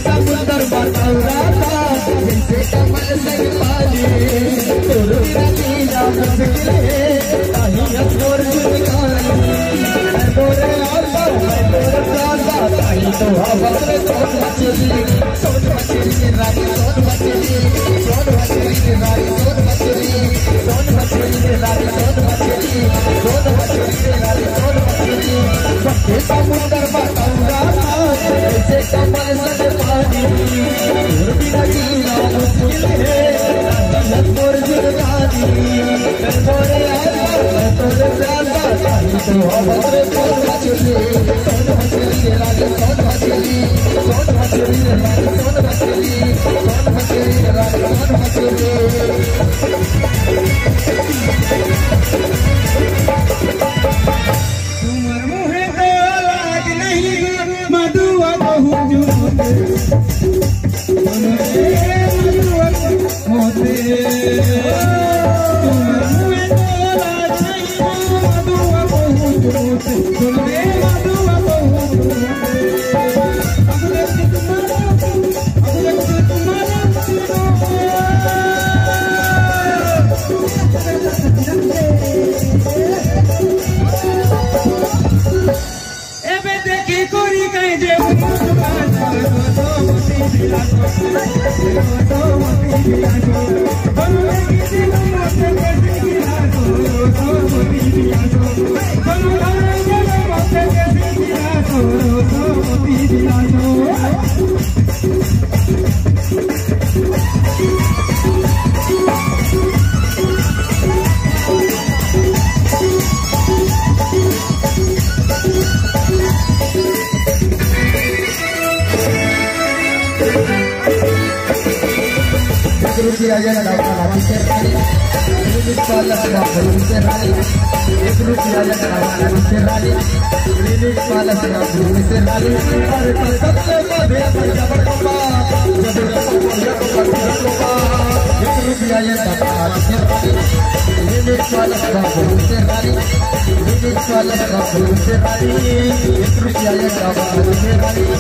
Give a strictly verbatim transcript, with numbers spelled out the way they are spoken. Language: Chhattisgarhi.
समुंदर बतौरा था, जैसे कमल से पानी, तोर बिना जीना मुश्किल है, ताही अस मोर जिंदगानी। मैं तोरे आंबा, मैं तोरे प्यासा, ताही तो हवस में सोन मछली, सोन मछली रे रानी, सोन मछली, सोन मछली रे रानी, सोन मछली, सोन मछली रे रानी, सोन मछली, सोन मछली रे रानी, सोन मछली। बच्चे समुंदर बतौरा था, जैसे कमल से पानी, तोर बिना जीना मुश्किल है, ताही अस मोर जिंदगानी। मैं तोरे आंबा, मैं तोरे प्यासा, ताही तो हवस में सोन मछली, सोन मछली रे रानी, सोन मछली, सोन मछली रे रानी, सोन मछली, सोन मछली रे रानी, सोन मछली। तुम्हर मुँहे तो लाज नहीं, मधुआ बहुत जूठे। तुम्हर मुँहे तो लाज नहीं, मधुआ बहुत जूठे। एबे देखी कोरी कहीं जे एक रुपया ये लगाओ, रानी से रानी। Limit वाला शराब, रानी से रानी। एक रुपया ये लगाओ, रानी से रानी। Limit वाला शराब, रानी से रानी। अरे, पर कब से तो दे, पर जबर को पा। जबर को पा, जबर को पा, जबर को पा। एक रुपया ये लगाओ, रानी से रानी। Limit वाला शराब, रानी से रानी। Limit वाला शराब, रानी से रानी। एक रुपया ये लगाओ, रानी से रानी।